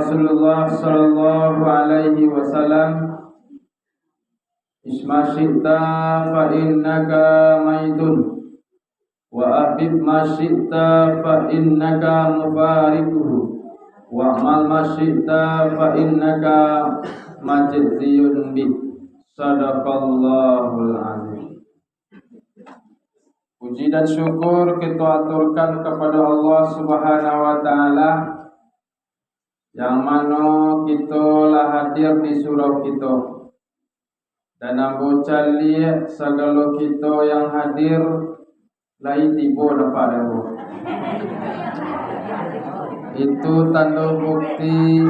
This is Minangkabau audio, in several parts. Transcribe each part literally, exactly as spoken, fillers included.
Rasulullah sallallahu alaihi wasallam, "Isma syi'ta fa innaka maitun, wa ahbib ma syi'ta fa innaka mufariquhu, wa amal ma syi'ta fa innaka majziyun bih." Sadaqallahul azim. Puji dan syukur kita aturkan kepada Allah Subhanahu wa Ta'ala, yang mano kita lah hadir di surau kita. Dan ambo caliak sagalo kita yang hadir, lai tibo nampak dek ambo. Itu tando bukti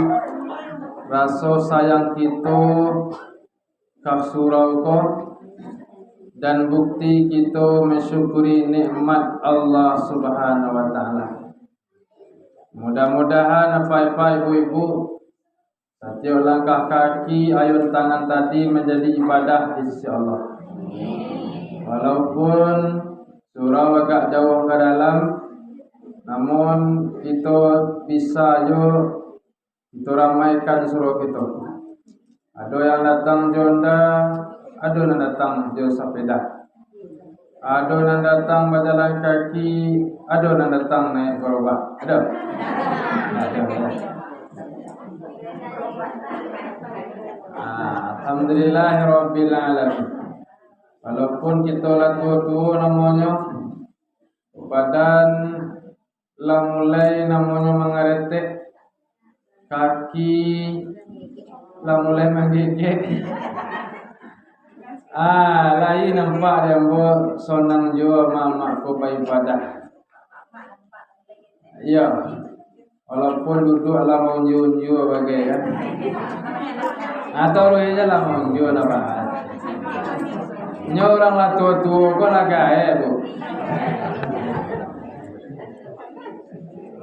raso sayang kita ka surau ko, dan bukti kito mansyukuri nikmat Allah Subhanahu wa Ta'ala. Mudah-mudahan apak-apak, ibu-ibu, satiok langkah kaki, ayun tangan tadi manjadi ibadah di sisi Allah. Walaupun surau agak jauah ka dalam, namun kito bisa jo kito ramaikan surau kito. Ado yang datang jo onda, ado nan datang jo sapeda. Ado nan datang bajalan kaki, ado nan datang naik garobak. Ado? Ado. Ah, alhamdulillahirabbil alamin. Walaupun kito lah tuo-tuo namonyo, badan lah mulai namonyo mangaretek, kaki lah mulai manggigik. Ah, lai nampak dek ambo sonang juo mamak ko baibadah. Iyo, walaupun duduak lah maunjua-unjua bagai, kan. Atau ruhnya lah maunjua lah, Pak. Nyo urang lah tuo-tuo ko lah gaek, Bu.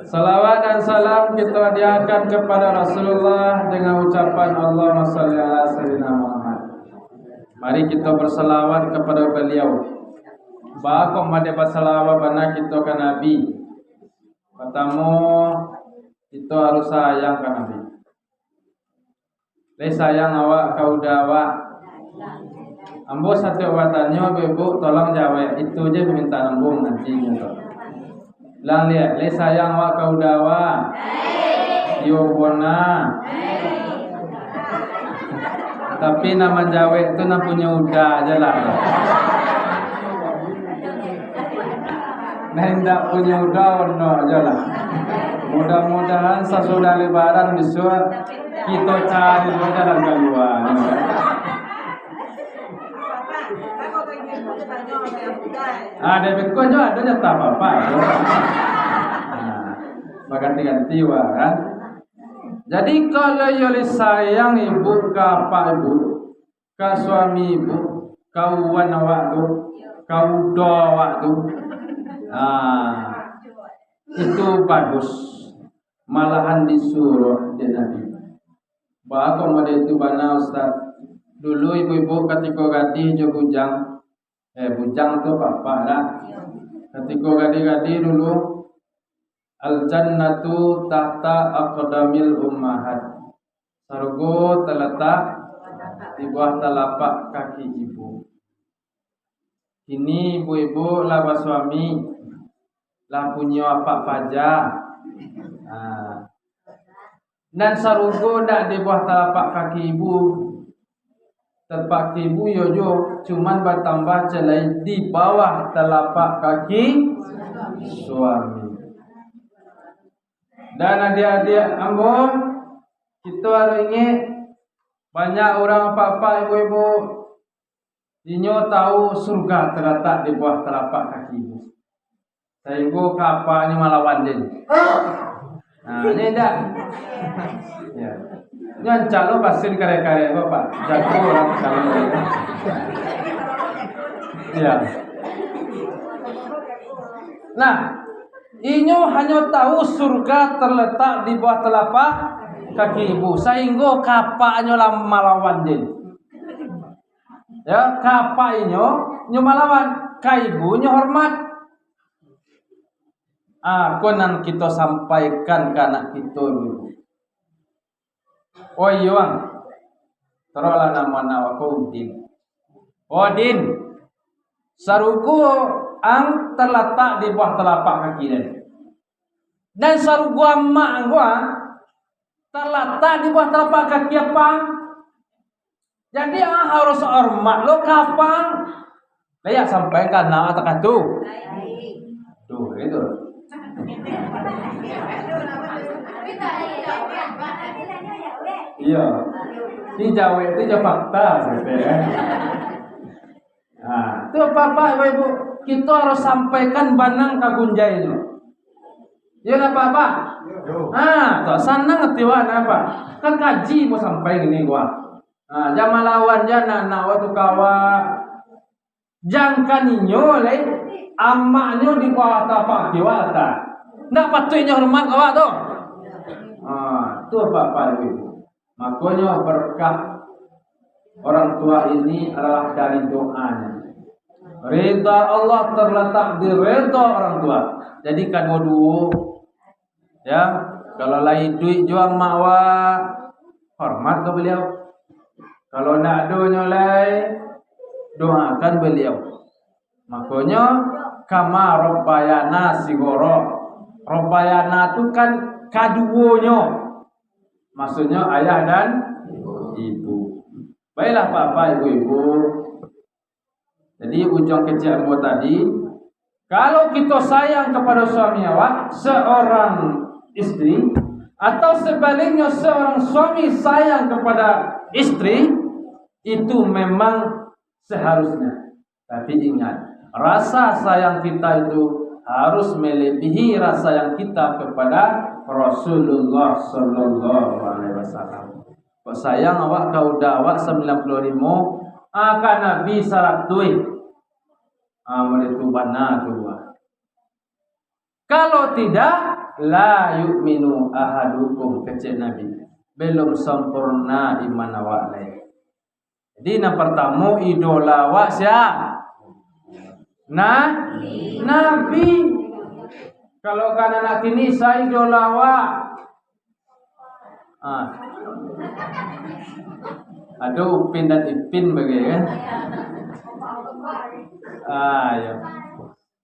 Salawat dan salam kita hadiahkan kepada Rasulullah dengan ucapan Allahumma shalli ala sayyidina Muhammad. Mari kita bersalawat kepada beliau. Baa kok mode basalawat bana kita ka Nabi? Pertamo, kita harus sayang ka Nabi. Lai sayang awak ka uda awak? Ambo satiok batanyo, ibu-ibu, tolong jawek. Itu je permintaan ambo mangaji tu. Ulang liak, lai sayang awak ka uda awak? Iyo, bona. Tapi nan manjawek tu nan punyo uda je lah. Nah, indak punyo uda, ono ajo lah. Mudah-mudahan sasudah Lebaran bisuak, kito cari dulu jalan kalua. Ah, dek beko jo ado jatah bapak tu. Nah, baganti-ganti wak, kan. Jadi, kalau iyo lai sayang ibu ka apak ibu, ka suami ibu, ka wan awak tu, ka uda awak tu. Ah, itu bagus. Malahan disuruah dek Nabi. Baa kok mode itu bana, Ustaz? Dulu ibu-ibu katiko gadih jo bujang, eh, bujang tu bapak lah. Katiko gadih-gadih dulu, "Al-jannatu tahta aqdamil ummahat." Sarugo talatak di bawah talapak kaki ibu. Kini ibu-ibu lah basuami, lah punyo apak paja. Nah, nan sarugo ndak di bawah talapak kaki ibu? Talapak kaki ibu iyo juo, cuman batambah ciek lai di bawah talapak kaki suami. Dan adiak-adiak ambo, kito harus ingek, banyak urang apak-apak, ibu-ibu, inyo tahu surga talatak di bawah talapak kaki inyo. Sainggo ka apaknyo malawan je. Nah, ini indak. Ya. Nyo ancak lo basin kareh-kareh ko, Pak. Jago urang kalau. Ya. Nah, inyo hanyo tahu surga terletak di bawah telapak kaki ibu, sainggo ka apaknyo lah malawan je. Ya, ka apak inyo, nyo malawan, ka ibu nyo hormat. Ah, ko nan kito sampaikan ka anak kito dulu. "Oh iyo, Ang." Taruihlah namo anak ko Udin. "Udin, sarugo ang talatak di bawah talapak kaki den. Dan sarugo amak ang ko talatak di bawah talapak kaki apak ang. Jadi, ang harus hormat lo ka apak ang." Layak sampai ka anak takah tu. Tuh, itu. Iya. Ini jawek tu je fakta, gitu ya. Nah, tu apak-apak, ibu-ibu, kita harus sampaikan banang ka gunjai tu. Iya ndak, apak-apak? Nah, tu sanang ati awak, ndak, apak? Kan kaji mau sampai gini gua. Nah, jan malawan je anak-anak awak tu ka awak. Jangkan inyo lai, amaknyo di bawah tapak kaki awak latak. Ndak patuik inyo hormat ka awak tu. Ha, tu apak-apak ibu-ibu. Makonyo berkah orang tua ini adalah dari doanya. Rida Allah terletak di rida orang tua. Jadi kaduo-duo, ya, kalau lai iduik juo amak awak, hormat ka baliau. Kalau ndak ado nyo lai, doakan baliau. Makonyo, kama rabbayana sighara. Rabbayana tu kan kaduonyo. Maksudnyo ayah dan ibu. Baiklah, apak-apak, ibu-ibu. Jadi, ujuang kecek ambo tadi, kalau kito sayang kepada suami awak, seorang istri, atau sebaliknya seorang suami sayang kepada istri, itu memang seharusnya. Tapi ingat, rasa sayang kita itu harus melebihi rasa yang kita kepada Rasulullah sallallahu alaihi wasallam. Kok sayang awak ka uda awak sambilan puluah limo, ah, ka Nabi saratuih. Ah, mulai tu bana tu, ah. Kalau tidak, la yu'minu ahadukum, kecek Nabi. Belum sempurna iman awak lai. Jadi, nan partamo, idola awak sia? Nah, Nabi. Kalau ka anak kini, sia idola awak? Ah. Ado Upin dan Ipin bagai, kan? Ah, ya.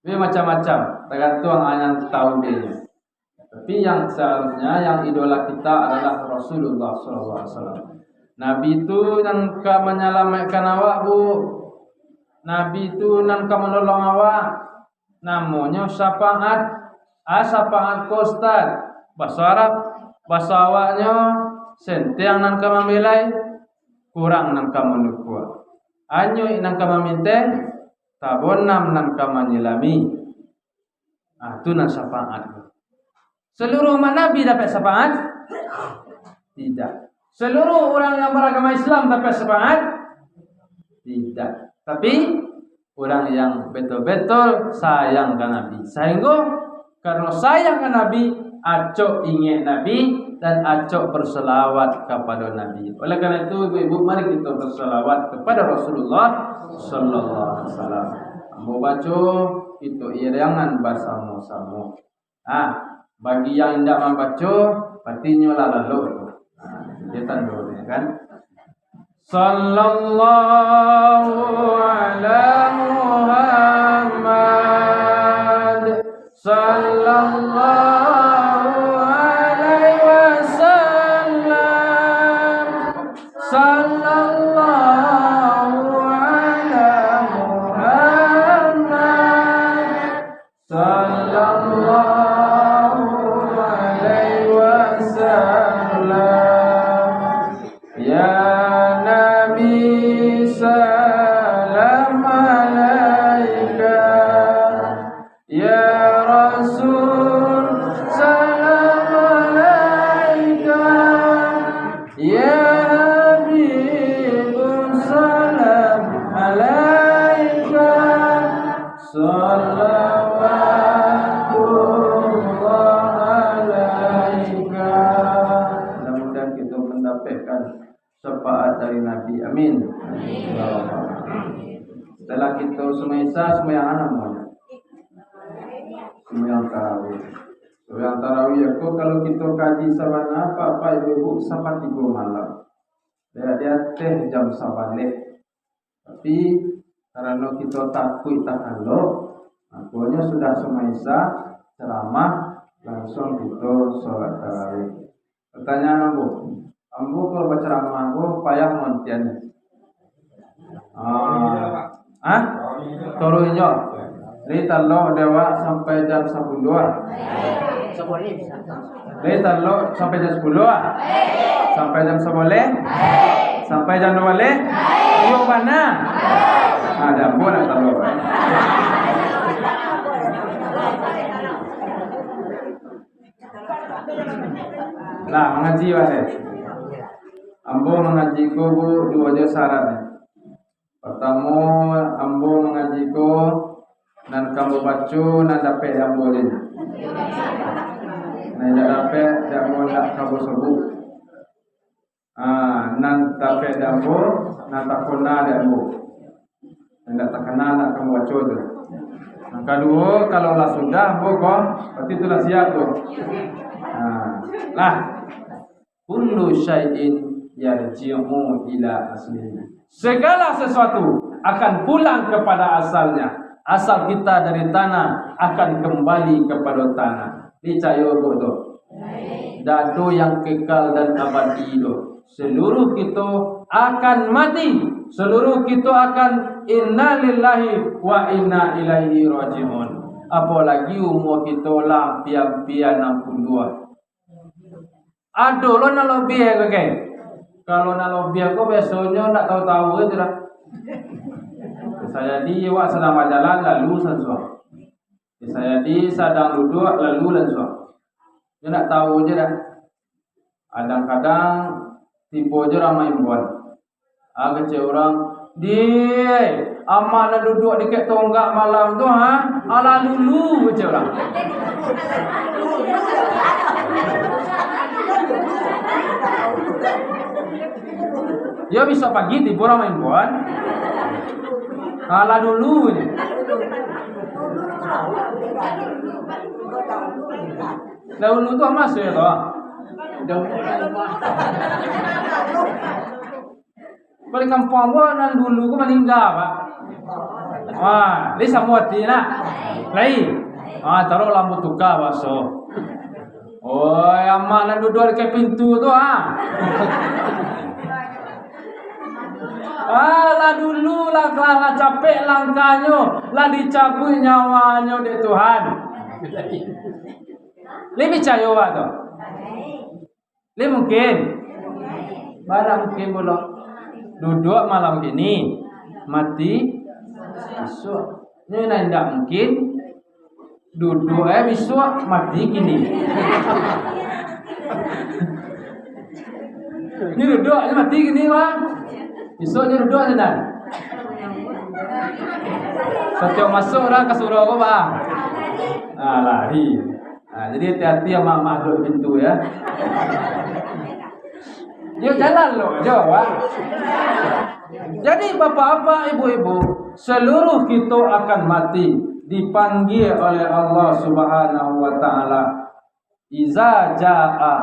Jadi, macam-macam, tagantuang nan tahu dia. Tapi yang seharusnya, yang idola kita adalah Rasulullah sallallahu alaihi wasallam. Nabi tu nan ka manyalamaikkan awak, Bu. Nabi tu nan ka manolong awak. Namonyo syafaat. Ah, syafaat ko, Ustaz. Baso Arab, baso awaknyo, sentiang nan ka mambelai, kurang nan ka manukua, anyuik nan ka maminteh, tabonam nan ka manyilami. Ah, tu nan syafaat. Seluruh umat Nabi dapek syafaat? Tidak. Seluruh urang yang baragama Islam dapek syafaat? Tidak. Tapi, urang yang betul-betul sayang ka Nabi. Sahinggo, karano sayang ka Nabi, acok ingek Nabi, dan acok berselawat kapado Nabi. Oleh karena itu, ibu-ibu, mari kita berselawat kepada Rasulullah sallallahu alaihi wasallam. Ambo baco, kita iriangan basamo-samo. Nah, bagi yang indak mambaco, batinyo lah lalok tu. Nah, itu dia tandonyo, kan? Sallallahu ala Muhammad. Sallallahu alaihi wasallam. Sallallahu ala Muhammad. Sallallahu alaihi wasallam. Ya Nabi, salam alaika. Ya Rasul, salam alaika. Ya Habib, salam alaika. Salawatullah alaika. Mudah-mudahan kita mendapatkan syafaat dari Nabi. Amin. Amin. Setelah kita semua Isya, semua yang mana namanya? Semua yang tarawih. Sumbayang tarawih ko, kalau kito kaji sabana, Bapak Ibu, sapatigo malam. Dari ateh jam sabaleh. Tapi, karano kito takuik takalok, makonyo sudah sumai Isya, ceramah, langsuang kito sholat tarawih. Pertanyaan ambo, ambo kalau bacaramah ko payah montian. Ah. Hah? Taruih inyo. Lai talok dek awak sampai jam sapuluah, ah? Lai talok sampai jam sapuluah, ah? Sampai jam sabaleh? Sampai jam duo baleh? Iyo bana. Ah, dek ambo lah talok, eh. Lah, mangaji wak deh. Ambo mangaji ko, Bu, duo jo syarat. Partamo, ambo mangaji ko, nan ka ambo baco, nan dapek di ambo je. Nan indak dapek, di ambo indak ka ambo sabuik. Ah, nan dapek di ambo, nan takana di ambo. Indak takana, indak ka ambo baco tu. Nan kaduo, kalau lah sudah, ambo ko, berarti tu lah siap tu. Ah, lah. Kullu syai'in yarji'u ila aslihi. Segala sesuatu akan pulang kepada asalnya. Asal kita dari tanah akan kembali kepada tanah. Picayo ko tu. Ndak ado yang kekal dan abadi doh. Seluruh kito akan mati. Seluruh kito akan innalillahi wa inna ilaihi raji'un. Apolagi umua kito lah ampia-ampia anam puluah. Ado lo nan lobiah ko, kan? Kalau nan lobiah ko biasonyo ndak tahu-tahu aja dah. Bisa jadi awak sadang bajalan lalu sansuang. Bisa jadi sadang duduak lalu lansuang. Nyo ndak tahu aja dah. Kadang-kadang tibo aja urang maimbauan. Ah, kecek urang, "Di, amak nan duduak dikek tonggak malam tu, ha? Alah dulu," kecek urang. Yo, bisuak pagi tibo urang maimbauan. Alah dulu, kecek. Dahulu tu masuak yo tu. Baliak kampuang ko nan dulu ko maningga, Pak. Wah, lai samo ati nak. Lai. Ah, taruah lampu tuka baso. Oi, amak nan duduak dikek pintu tu, ah. Ah, lah dulu lah, lah, lah capek langkahnyo, lah dicabuik nyawanyo dek Tuhan. Lai picayo awak tu? Lai mungkin? Bara mungkin pulo? Duduak malam kini, mati bisuak. Nyo nan indak mungkin, duduak eh bisuak, mati kini. Nyo duduak, nyo mati kini, Bang. Bisuak nyo duduak sinan. Satiok masuak urang ka surau ko, Bang. Ah, lari. Nah, jadi hati-hati amak-amak duduk pintu, ya. Yo, jalan lo, jo, wah. Jadi, bapak-bapak, ibu-ibu, seluruh kito akan mati, dipanggia oleh Allah Subhanahu wa Ta'ala. "Iza jaa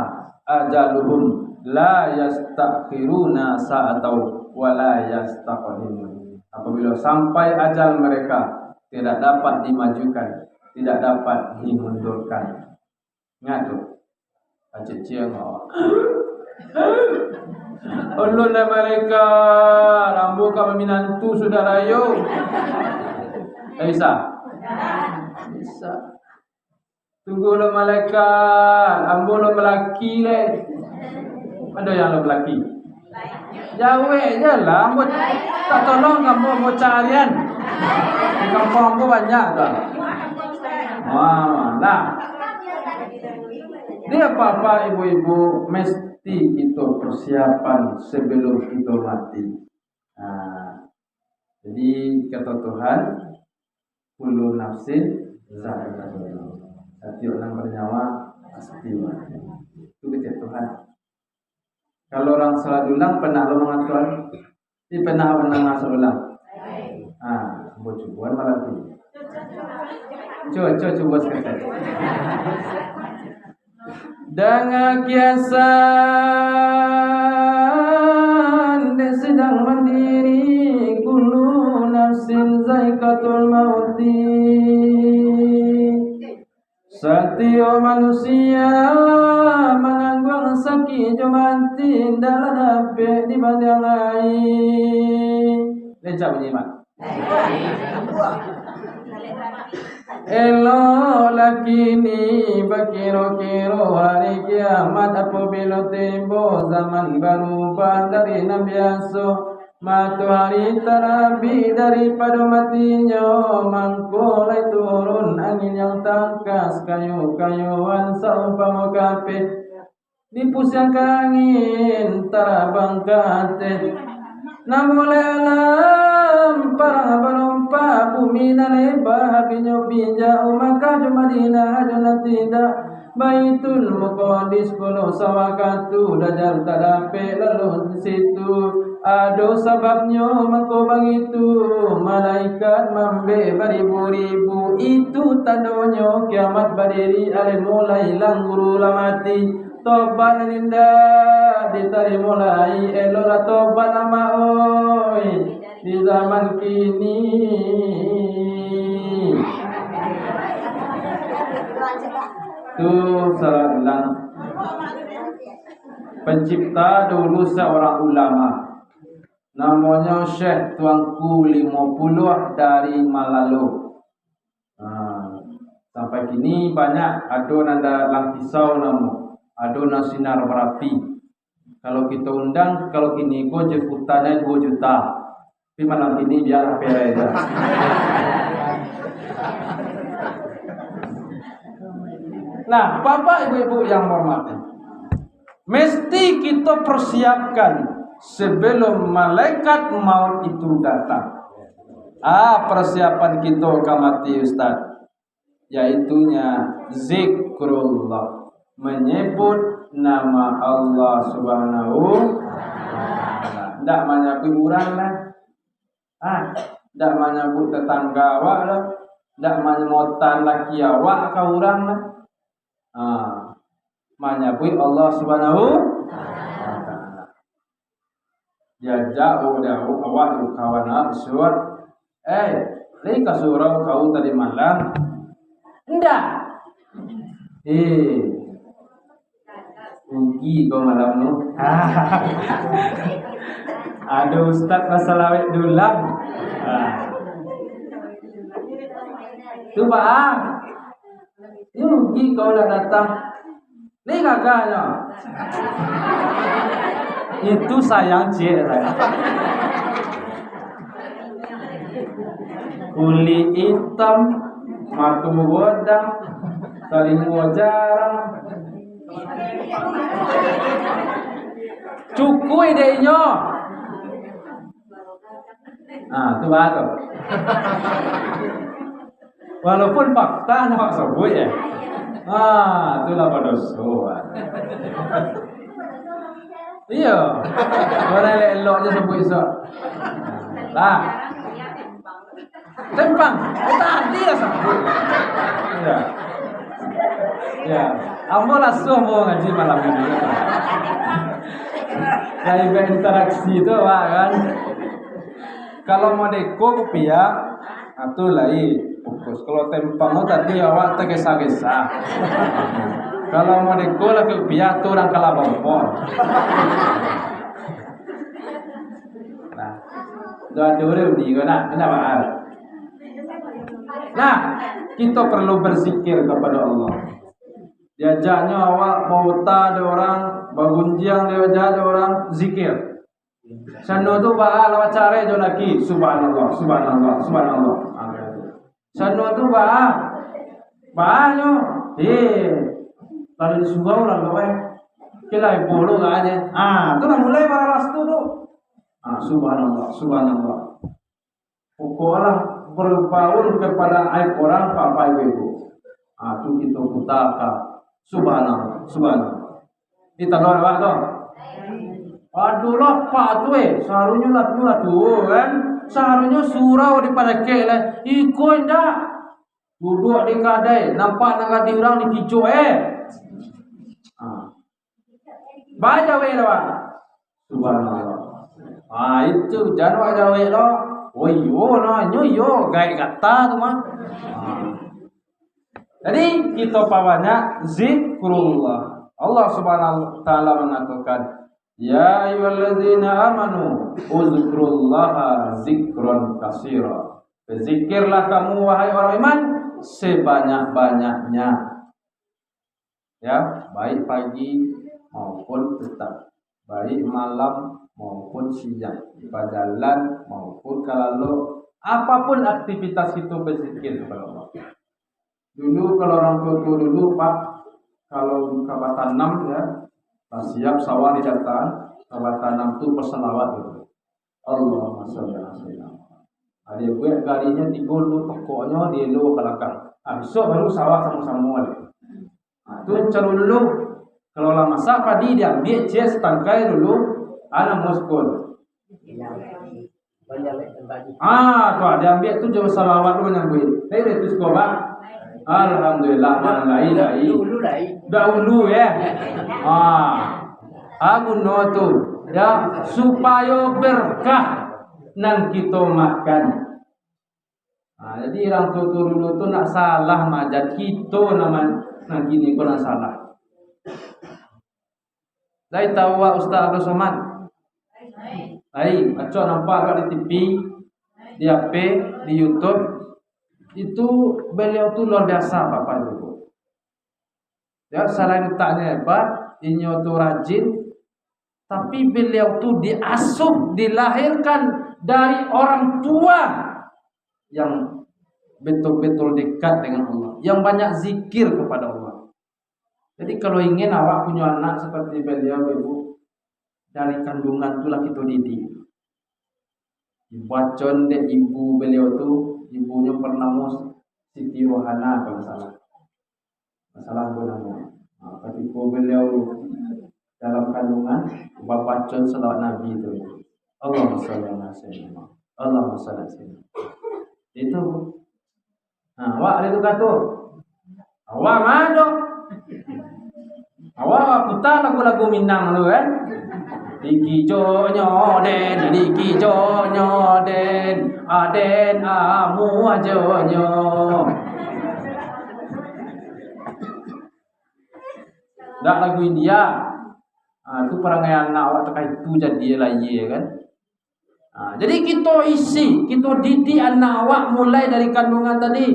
ajaluhum, la yastakhiruna sa'atau, wa la yastaqdimun." Apabila sampai ajal mereka, tidak dapat dimajukan, tidak dapat dimundurkan. Ingat tu. Aceh-aceh awak. Ulun dan malaikat, ambo ka maminantu sudah rayo. Tak bisa? Bisa. Tunggu lo malaikat, ambo lo malaki lai. Ado yang lo malaki? Jawek je lah, ambo tak tolong ambo, ambo carian. Di kampuang ambo banyak tu. Wah, nah. Jadi, bapak-bapak, ibu-ibu, mesti kito persiapan sebelum kito mati. Nah, jadi, kata Tuhan, "Kullu nafsin za'iqatul maut." Satiok nan bernyawa pasti mati. Itu kecek Tuhan. Kalau urang salat dulang, pernah lo mangatuan? Tapi pernah mandanga salat dulang? Ah, buat cubuan malam tu. Cuba, cuba, cuba sekali. Danga kiasan dek sidang mandiri, kullu nafsin zaikatul mauti. Satiok manusia manangguang sakik jo mati, indak lah dapek dibandiang lai. Lencak bunyi, Mak. Eloklah kini bakiro-kiro hari kiamat apabilo tibo, zaman barubah dari nan biaso. Matoari tarabik daripado matinyo, mangko lai turun angin yang tangkas, kayu-kayuan saumpamo kapeh. Dipusiangkan angin, tarabang ka ateh. Nan mulai alam parang balompa, bumi nan leba habinyo pinjak, Makkah jo Madinah jo nan tidak, Baitul Muqaddas pulo sawakatu, Dajjal tak dapek lalu di situ. Ado sababnyo mangko bagitu, malaikat mambek baribu-ribu, itu tandonyo kiamat badiri, aleh mulai langguru lah mati. Tobat nan indak ditarimo lai, eloklah tobat amak oi, di zaman kini. Tu salah bilang. Pencipta dulu seorang ulama, namonyo Syekh Tuanku Limo Puluah dari Malalo. Ha, sampai kini banyak, ado nan da-, langkisau namo, ado nan sinar barapi. Kalau kito undang, kalau kini ko jemputannyo duo juta. Tapi malam kini biar pereh aja. Nah, bapak ibu-ibu yang hormati, mesti kito persiapkan sebelum malaikat maut itu datang. Ah, persiapan kito ka mati, Ustaz, yaitunya zikrullah, menyebut nama Allah Subhanahu wa Ta'ala. Ndak manyabuik urang lah. Ah, ndak manyabuik tetangga awak lah. Ndak manyemotan laki awak ka urang lah. Ah, manyabuik Allah Subhanahu wa Ta'ala. Diajak awak, awak jo kawan awak bisuak, "Eh, lai ka surau kau tadi malam?" "Ndak." "Eh, rugi kau malam tu." Ado ustaz masalah awet dulang. Ah. Tu baa. Rugi kau lah datang. Ni gagah nyo. Itu sayang ciek lah. Kulik itam, mato bodah, talingo jarang. Cukui dek inyo. Ah, tu baa tu. Walaupun fakta nak sabuik, eh. Ah, itulah badoso. Iyo. Urang elok-elok je sabuik isuak. Lah. Tempang. Eh, tadi lah sabuik. Iyo. Yo. Ambo lah suah mau ngaji malam ini. Dari interaksi tu, Pak, kan. Kalau modeko kupiah, ah, tu lai fokus. Kalau tempang tu tadi awak tagesa-gesa. Kalau modeko lah kupiah, tu urang kalah baumua. Nah, doa dulu ni, kau nak, kena mahal. Nah, kita perlu berzikir kepada Allah. Diajaknyo awak bauta dek urang, bagunjiang diajak dek urang, zikir. Sano tu baa lawat carai jo laki, "Subhanallah, subhanallah, subhanallah." Sano tu baa, baa nyo, eh, kalau di surau lah kau, eh. Kira ipo lo gak aja. Ah, tu lah mulai marah tu tu. Ah, subhanallah, subhanallah. Pokoklah berbaur kepada aib orang, Bapak Ibu. Ah, tu kita putarkan. Subhanallah, subhanallah. Di tadok awak tu. Aduh lah, Pak tu, eh. Seharusnya lah tu, lah tu, kan. Seharusnya surau di padakek lah. Iko indak. Duduk di kadai, nampak nan gadih urang dikicok, eh. Ha, Baa jawek lo, Bang? Subhanallah. Ah, itu, jan awak jawek lo. Oh, iyo, nah, nyo iyo, gaek gata tu mah. Ah. Jadi, kita pabanyak zikrullah. Allah Subhanahu wa Ta'ala mengatakan, "Ya ayyuhallazina amanu, uzkurullaha zikron kasira." Berzikirlah kamu, wahai orang iman, sebanyak-banyaknya. Ya, baik pagi maupun petang, baik malam maupun siang, di pajalan maupun kalalok, apapun aktivitas kita berzikir kepada Allah. Dulu kalau orang tua-tua dulu, Pak, kalau ka batanam, ya, lah siap sawah didatang, ka batanam tu bersalawat dulu. Allahumma sholli ala sayyidina Muhammad. Ado buek garihnyo tigo dulu, tokoknyo dielo ka balakang. Ah, bisuak baru sawah samo-samo lai. Ah, tu caro dulu. Kalau lah masak padi, diambiak cia satangkai dulu, ah, namuah siko. Ah, tu, ah, diambiak tu jo salawat tu manyambuik. Tapi dah tu siko, Pak. Alhamdulillah, man lai, lai. Dahulu, lai. Dahulu, ya. Ah. Ah, guno tu, ya, supayo berkah nan kito makan. Ah, jadi urang tuo-tuo dulu tu nak salah maaja, kito nan, nan kini ko nan salah. Lai tahu awak Ustaz Abdul Somad? Lai, acok nampak agak di T V, di H P, di YouTube. Itu beliau tu luar biasa, Bapak Ibu. Ya, selain utaknya hebat, inyo tu rajin, tapi beliau tu diasuh, dilahirkan dari orang tua yang betul-betul dekat dengan Allah, yang banyak zikir kepada Allah. Jadi, kalau ingin awak punyo anak seperti beliau, Ibu, dari kandungan tu lah kito didik. Dibacon dek ibu beliau tu, ibunyo bernamo Siti Rohana, kalau ndak salah. Masalah apa namo? Ha, katiko beliau dalam kandungan, babacon salawat Nabi tu. Allahumma shalli ala sayyidina Muhammad. Allahumma shalli ala sayyidina Muhammad. Itu. Ha, awak ada tu kato. Awak mah doh. Awak puta lagu-lagu Minang tu kan. Dikijonyo den, dikijonyo den, aden amu ajonyo. Dak lagu India. Ah, tu parangai anak awak takah itu jadi lahia kan. Ah, jadi kito isi, kito didik anak awak mulai dari kandungan tadi.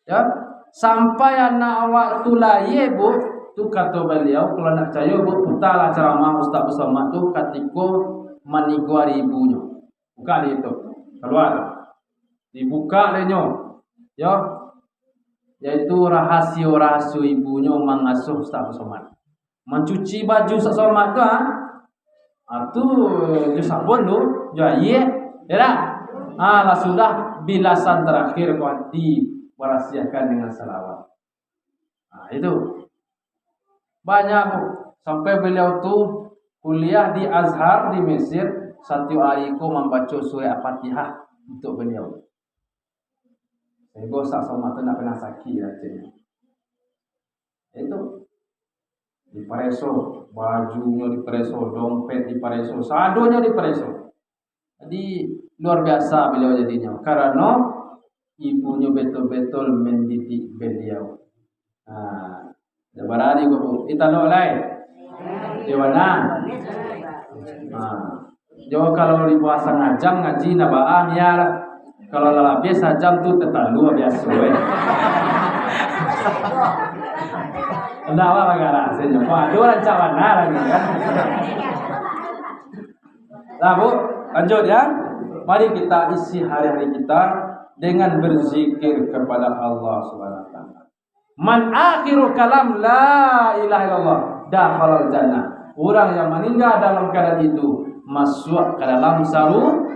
Ya, sampai anak awak tu lahia, Bu, tu kato baliau, kalau nak cayo, Bu, putalah ceramah Ustaz Abdul Somad tu katiko manigua ari ibunyo. Buka di itu. Kalua tu. Dibuka dek nyo. Yo. Yaitu rahasio-rahasio ibunyo mangasuh Ustaz Abdul Somad. Mancuci baju Ustaz Somad tu, ha? Ha, tu jo sabun tu, jo aia, ya dak? Ha, lah sudah bilasan terakhir ko dibarasiahkan dengan salawat. Ha, itu. Banyak, Bu. Sampai beliau tu kuliah di Azhar di Mesir, satiok ari ko mambaco surah Al-Fatihah untuk beliau. Sehingga Ustaz Somad tu ndak pernah sakik, keceknyo. Itu. Dipareso, bajunyo dipareso, dompet dipareso, sadonyo dipareso. Jadi, luar biasa beliau jadinyo, karano ibunyo betul-betul mendidik beliau. Nah, dah barani ko, Bu. Ih, talok lai. Di mana? Nah, jo kalau di bawah sangajam ngaji, nah, baa niat. Kalau lah labiah sajam tu, tatalu biaso, eh. Ndak apa-apa, rasanyo. Wah, ado rancak bana lagi, kan? Lah, Bu, lanjut, ya. Mari kita isi hari-hari kita dengan berzikir kepada Allah Subhanahu wa Ta'ala. Man akhiru kalam la ilaha illallah, dakhalal jannah. Urang yang maningga dalam keadaan itu masuak ka dalam saru-,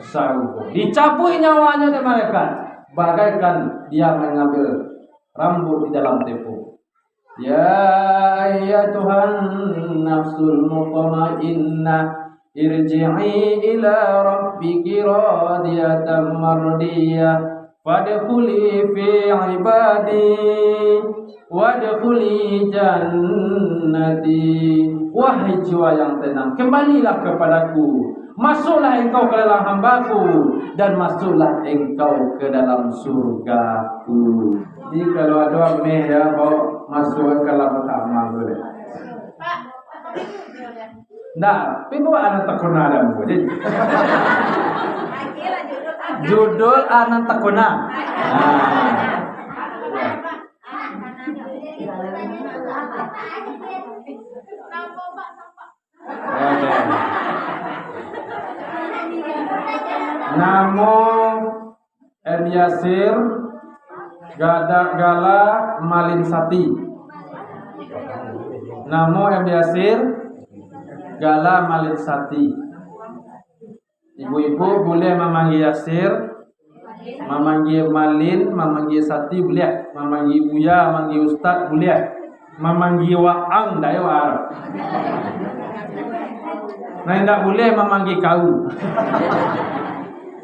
sarugo. Dicabuik nyawanyo dek malaikat, bagaikan dia mengambil rambut di dalam tepung. Ya ayyatuhan nafsul mutmainnah, irji'i ila rabbiki radiyatan mardiyah, fadkhuli fi ibadi, wadkhuli jannati. Wahai jiwa yang tenang, kembalilah kepadaku. Masuklah engkau ke dalam hambaku, dan masuklah engkau ke dalam surgaku. Jadi, kalau ado ameh, ya, bawa masuk ke dalam kotak amal tu, deh. Ndak, tapi bawa anak takona dalam tu, jadi. Judul anak takona. Nah. Oke. Namo M Yasir, gada-, gala Malin Sati. Namo M Yasir, gala Malin Sati. Ibu-ibu buliah mamanggia Yasir, mamanggia Malin, mamanggia Sati buliah, mamanggia Buya, mamanggia Ustaz buliah, mamanggia Waang dak yo, Waang. Nah, indak buliah mamanggia kau.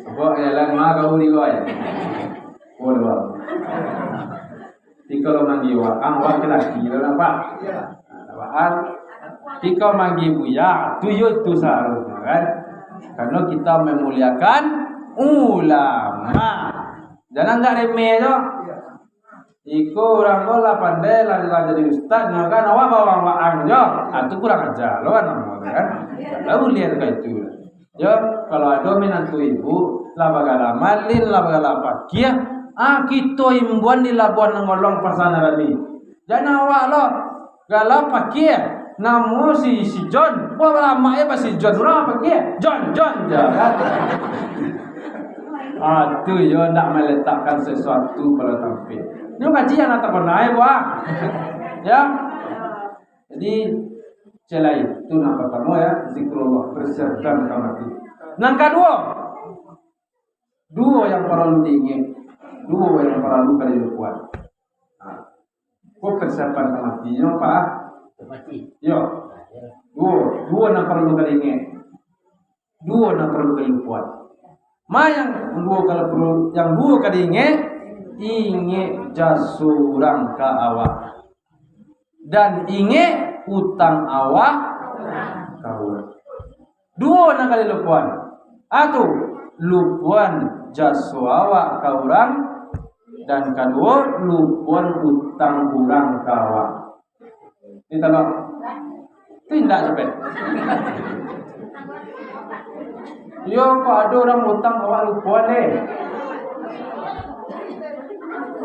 Sebab ya lah, ma kau di bawah ya. Oh, dua. Tapi kalau manggil Waang, Waang kan laki lo, nampak? Nah, Waang. Tapi kalau manggil Buya, tu yo tu saharusnyo, kan? Karena kita memuliakan ulama. Jangan anggap remeh jo. Iko urang ko lah pandai, lah, lah jadi ustaz, nah, kan? Awak bawa Waang jo. Ah, tu kurang ajar lo, kan? Lah buliah tu, kan, itu. Yo, kalau ado minantu ibu, lah bagala Malin, lah bagala Pakiah, ah, kito imbuan di Labuan Nanggoluang Pasar Narani. Jan awak lo, gala Pakiah, namo si, si John, buah balamak yo si John, urang Pakiah, John, John, John, kan? Ah, tu yo ndak meletakkan sesuatu pada tampek. Nyo kaji anak takona, buah. Ya. Jadi, cek lai, tu nan partamo ya, zikrullah, persiapkan ka mati. Nan kaduo, duo yang paralu diingek, duo yang paralu ka dilupoan. Nah, ko persiapan ka mati, yo, Pak? Mati. Yo. Duo, duo nan paralu ka diingek. Duo nan paralu ka dilupoan. Ma yang duo ka dilupoan, yang duo ka diingek, ingek jaso urang ka awak. Dan ingek utang awak ka urang. Duo nan ka dilupoan. Atu, lupoan jaso awak ka urang, dan kaduo, lupoan utang urang ka awak. Ni tolong. Tu indak capek. Yo, kok ado urang utang awak lupoan deh.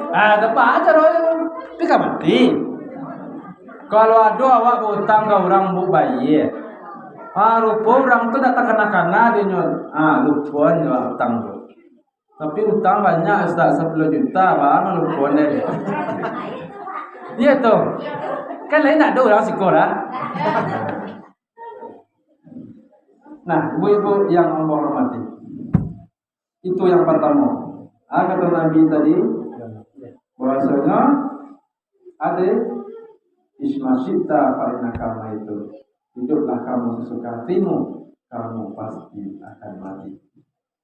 Ah, tepat aja doh. Tapi kan mati. Kalau ado awak bautang ka urang buek bayie. Ah, rupo urang tu dak takana-kana dinyo. Ah, lupoan jo utang tu. Tapi utang banyak, Ustaz, sapuluah juta, bang, lupoan deh. Iyo tu. Kan lain ado urang siko lah. Nah, ibu-ibu yang Allah hormati. Itu yang partamo. Ah, kato Nabi tadi, bahwasanya, "Ade, isma syi'ta fa innaka maitun." Hiduplah kamu sesuka hatimu, kamu pasti akan mati.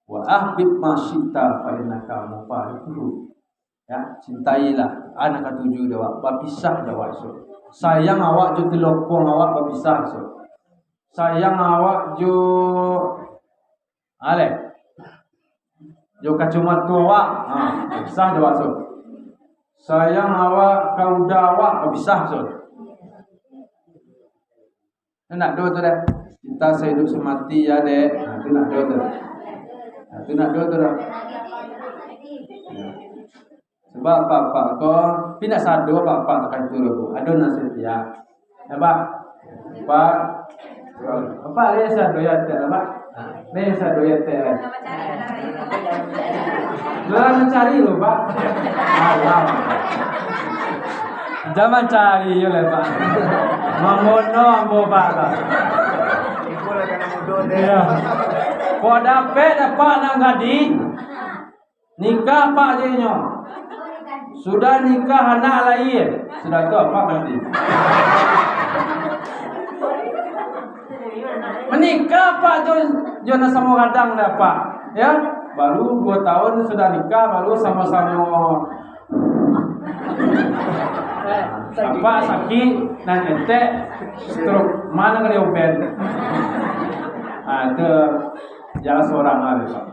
"Wa ahbib ma syi'ta fa innaka mufariquhu." Ya, cintailah, anak katuju dek awak, bapisah dek awak esok. Sayang awak jo tilokong awak, bapisah esok. Sayang awak jo Aleh. Jo kacomato awak. Ha, bapisah jo awak tu. Sayang awak ka uda awak, bapisah tu. Nak do tu dah. Cinta sehidup semati ya, dek. Ha, tu nak do tu. Ha, tu nak do tu dah. Ya. Sebab apak-apak ko, tapi nak sado apak-apak takah itu dulu. Ado nan setia. Ya, Pak? Pak? Apak lai sado ya, Tek, Pak? Lai sado ya, Tek, lai? Lah mancari lo, Pak. Alah. Jan mancari yo lai, Pak. Mambono ambo, Pak, tu. Iyo. Kok dapek, dapek nan gadih. Nikah apak jo inyo. Sudah nikah anak lahia, sudah tu apak mati. Manikah apak jo, jo nan samo gadang dek apak, ya. Baru duo tahun sudah nikah, baru samo-samo Apak sakik, nan etek stroke, mano ka dioben? Ah, itu jalan sorang lah, Pak.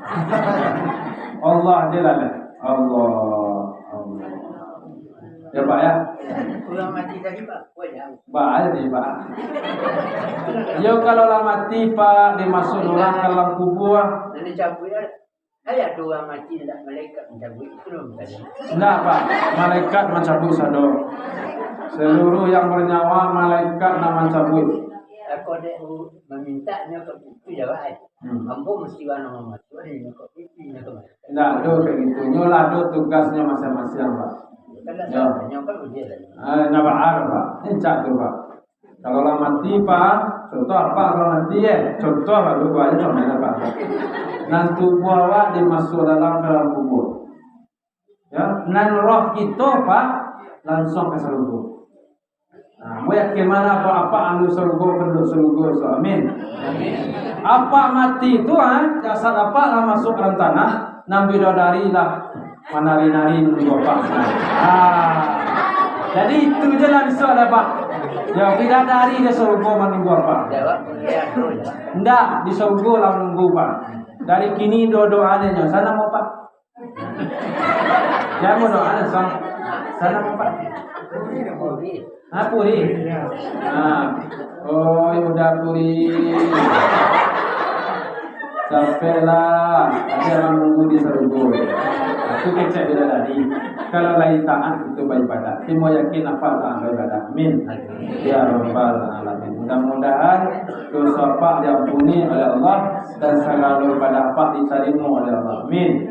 Allah je lah, lah. Allah, Allah. Ya, Pak, ya. Urang mati tadi, Pak. Wah, jauh. Pak, aja ni, Pak. Yo, kalau lah mati, Pak, dimasuak urang ka dalam kubua. Nan dicabuik, ya. Ai, ado urang mati, ndak malaikat mancabuik, itu lah bukan. Ndak, Pak. Malaikat mancabuik sado. Seluruh yang bernyawa, malaikat nan mancabuik. Ako dek mamintak nyo ka itu jawab ai. Hmm. Ambo mesti wano mamasuak, nyo ka itu, nyo ka malaikat. Ndak ado kayak gitu. Nyo lah ado tugasnyo masing-masing, Pak. Kan ndak salah, nyo kan ujian lah. Ah, ndak baa, Pak. Encak tu, Pak. Kalau lah mati, Pak, contoh apak kalau mati, eh, contoh lah dulu aja contohnya, Pak. Nan tubuah awak dimasuak dalam, ka dalam kubua. Ya, nan roh kito, Pak, lansuang ka sarugo. Nah, ambo yakin mano apak-apak andu sarugo, penduduk sarugo, so, amin. Apak mati tu, ha, jasad apak lah masuak dalam tanah, nan bidadari lah manari-nari manunggu apak. Ah. Jadi itu je lah bisuak dek apak. Ya, bidadari di sarugo manunggu apak. Ndak, di sarugo lah manunggu, Pak. Dari kini doa-doa nyo, sanak mo, Pak. Jan mo doa, sanak. Sanak mo, Pak. Ha, Puri? Ha. Oi, udah, Puri. Capek lah. Tadi abang nunggu di sarugo. Itu kecek bidadari. Kalau lai taat itu baibadah. Timo yakin apak taat baibadah. Amin. Ya Rabbal Alamin. Mudah-mudahan doso apak diampuni oleh Allah dan sagalo ibadah apak ditarimo oleh Allah. Amin.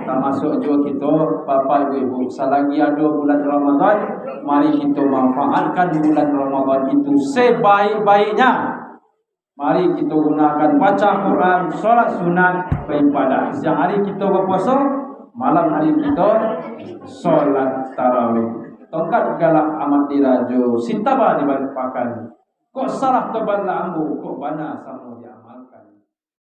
Tamasuak juo kito, Bapak, Ibu-ibu, salagi ado bulan Ramadan, mari kito manfaatkan bulan Ramadan itu sebaik-baiknya. Mari kito gunakan baca Quran, solat sunat, baibadah. Siang hari kito bapuaso, malam hari kito solat tarawih. Tongkat galak amat dirajo, sitaba di balik pakan. Kok salah tobatlah ambo, kok bana samo diamalkan.